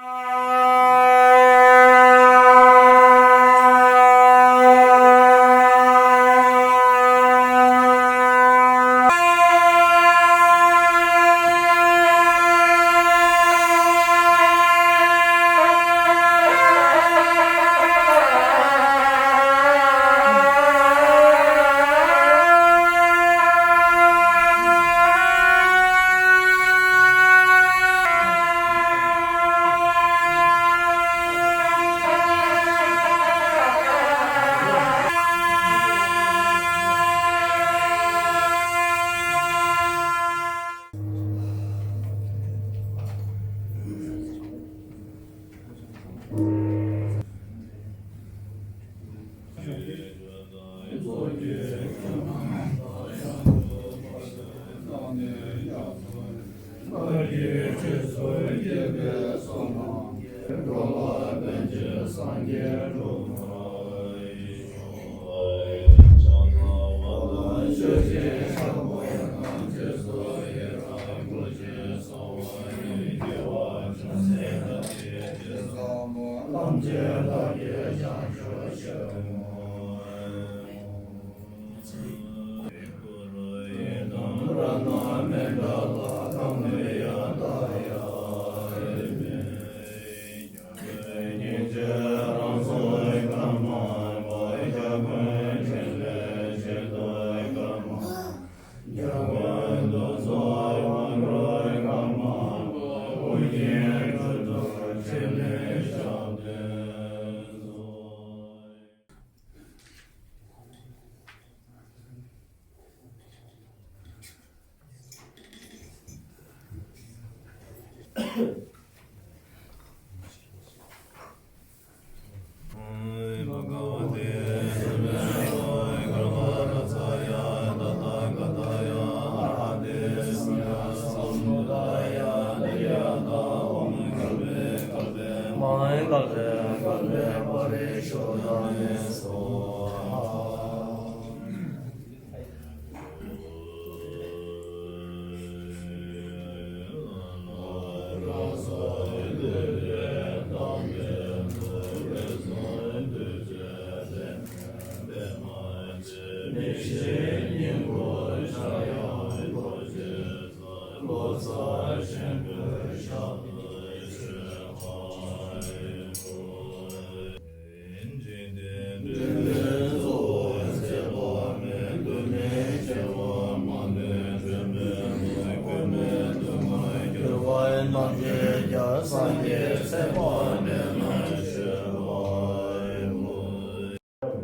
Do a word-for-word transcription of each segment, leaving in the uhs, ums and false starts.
མི་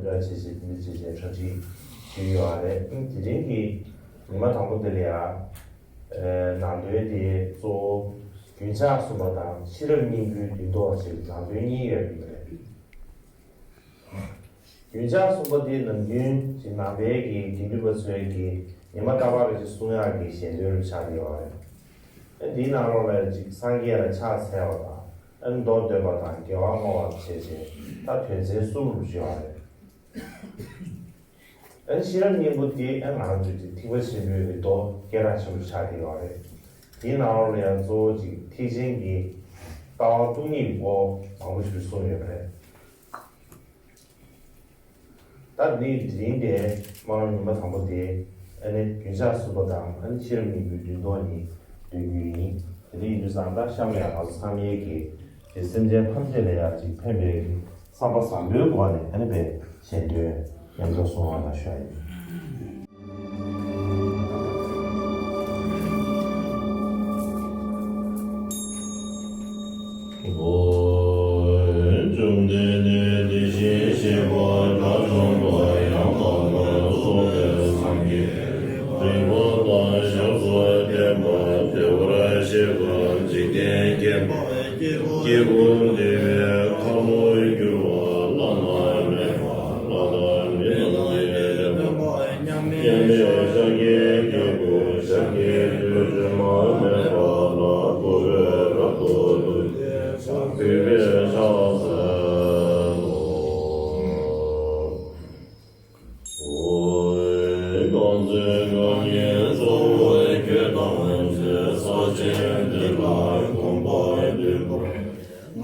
འདྲ་ཆེ་ཆེ་དེ་འདྲ་ཆེ་ཆེ་གྲ་སྒྲིག་བྱས་ཡོད་རེད། དེ་རིང་གི་ཉི་མ་དང་པོ་འདི་ལ་ཡ། ཨ། ནང་དོན་དེ་གཙོ་བོ་རྒྱུན་ཆགས་གསུམ་པ་དང་ཤེས་རབ་སྙིང་པོའི་འདུན་ཐོག་ཅེས་ནང་དོན་གཉིས་ཡོད་པ་རེད། རྒྱུན་ཆགས་གསུམ་པ་དེ་ནམ་རྒྱུན་ཅིག་ནང་པའི་གི་དགེ་འདུན་པ་ཚོའི་གི་ཉི་མ་རྟག་པར་ཅིག་གསུང་ཡག་གི་ཞལ་འདོན་རུ་ཆགས་ཀྱི་ཡོད་རེད། ཨ། འདིའི་ནང་ལོགས་ལ་ཅིག་སངས་རྒྱས་ལ་ཕྱག་འཚལ་བ་དང་། ཨ། མདོ་འདོན་པ་དང་དགེ་བ་བསྔོ་བ་བྱས་རྗེས་ད་དོན་ཚན་གསུམ་རུ་བརྗོད་པ་རེད། ཨ། ཤེས་རབ་སྙིང་པོ་དེ་ཨ་ང་རང་ཚོའི་དེ་ཐེག་པ་ཆེན་པོའི་གི་མདོ་སྐད་གྲགས་ཆེན་པོ་ཆགས་ཀྱི་ཡོད་རེད། དེའི་ནང་ལོགས་ལ་ཡང་གཙོ་བོ་ཅིག་ཐེག་ཆེན་གྱི་ལྟ་བ་སྟོང་ཉིད་ཀྱི་སྐོར་མང་པོ་ཞིག་གསུངས་ཡོད་པ་རེད། ད་འདི་འདི་རིང་དེ་སྨོན་ལམ་ཉི་མ་དང་པོ་དེ་ཨ་ནི་རྒྱུན་ཆགས་གསུམ་པ་དང་ཨ་ནི་ཤེས་རབ་སྙིང་པོའི་འདུན་ཐོག་གཉིས་འདོན་རྒྱུ་ཡིན། དེ་འདྲ་ཡིན་དུས་ཙང་ད་གཤམ་ལ་ཡང་ང་ཚོ་ཚང་མས་ཀྱིས་དེ་སེམས་ཅན་ཐམས་ཅད་ལ་ཡང་ཅིག་ཕན་པའི་བསམ་པ་བཟང་པོའི་སྒོ་ནས་ཨ་ནི་པའི་ཞལ་འདོན་ཉམས་མྱོང་གསུང་བ་ལ་ཞུ་ཡ་ཡིན། བཅོམ་ལྡན་འདས་དེ་བཞིན་གཤེགས་པ་དགྲ་བཅོམ་པ་ཡང་དག་པར་རྫོགས་པའི་སངས་རྒྱས་རིག་པ་དང་ཞབས་སུ་ལྡན་པ་བདེ་བར་གཤེགས་པ་འཇིག་རྟེན་མཁྱེན་པ་སྐྱེས་བུ་འདུལ་བའི་ཁ་ལོ་བསྒྱུར་བ་བླ་ན་མེད་པ་ལྷ་དང་མི་དང་ཡོན་ཏན་མཉམ་མེད་ཤཱཀྱའི་སྐྱེས་བུ་ཤཱཀྱའི་བུས་སྒྲོན་མ་མེད་པ་ལ་མགོ་བོས་རབ་ཏུ་བཏུད་དེ་གུས་པས་ཕྱག་འཚལ་ལོ། ཨོ། རྐང་རྩེ་རྐང་གཉིས་གཙོ་བོ་ཁྱོད་དང་མཚུངས། ས་ཆེན་འདི་ལ་གོམ་པ་བདུན་པར།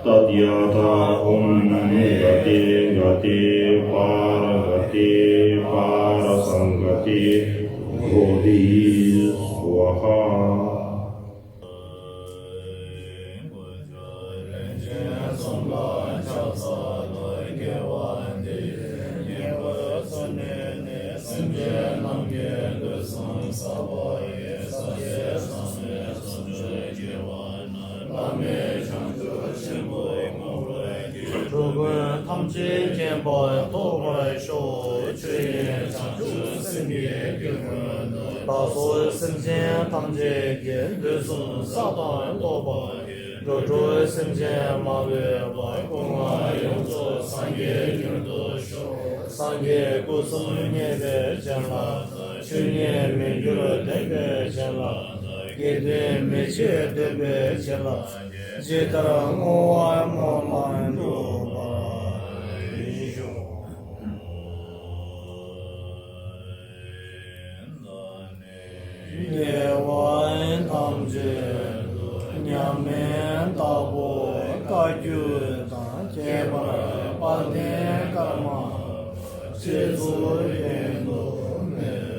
तद्यथा ॐ गतिं गतिं पारगतिं पारसंगतिं बोधि स्वाहा। འགྲོ་ཀུན་ཐམས་ཅད་མཁྱེན་པ་ཐོབ་པར་ཤོག། ཆོས་དབྱིངས་བྱང་ཆུབ་སེམས་ཀྱི་རྒྱུ། བདག་སོགས་སེམས་ཅན་ཐམས་ཅད་ཀྱི་ལུས་ཟུངས་བསགས་དང་བློ་བག་གིས། འགྲོ་དྲུག་སེམས་ཅན་མ་ལུས་པ། སྐུ་ལྔ་ཡོངས་རྫོགས་སངས་རྒྱས་མྱུར་དུ་ཤོག། སངས་རྒྱས་སྐུ་གསུམ་བརྙེས་པའི་བྱིན་རླབས། ཆོས་ཉིད་མི་འགྱུར་བདེན་པའི་བྱིན་རླབས། དགེ་འདུན་མི་ཕྱེད་འདུན་པའི་བྱིན་རླབས། ཇི་ལྟར་བསྔོ་བ་སྨོན་ལམ་འགྲུབ་པར་ཤོག། དགེ་བ་ཐམས་ཅད་མཉམ་མེད་རྟག་པར་བཀའ་བརྒྱུད་དང་། ཁྱད་པར་དཔལ་ལྡན་ཀརྨ་རྗེ་བཙུན་ཡོངས་སུ་མེད།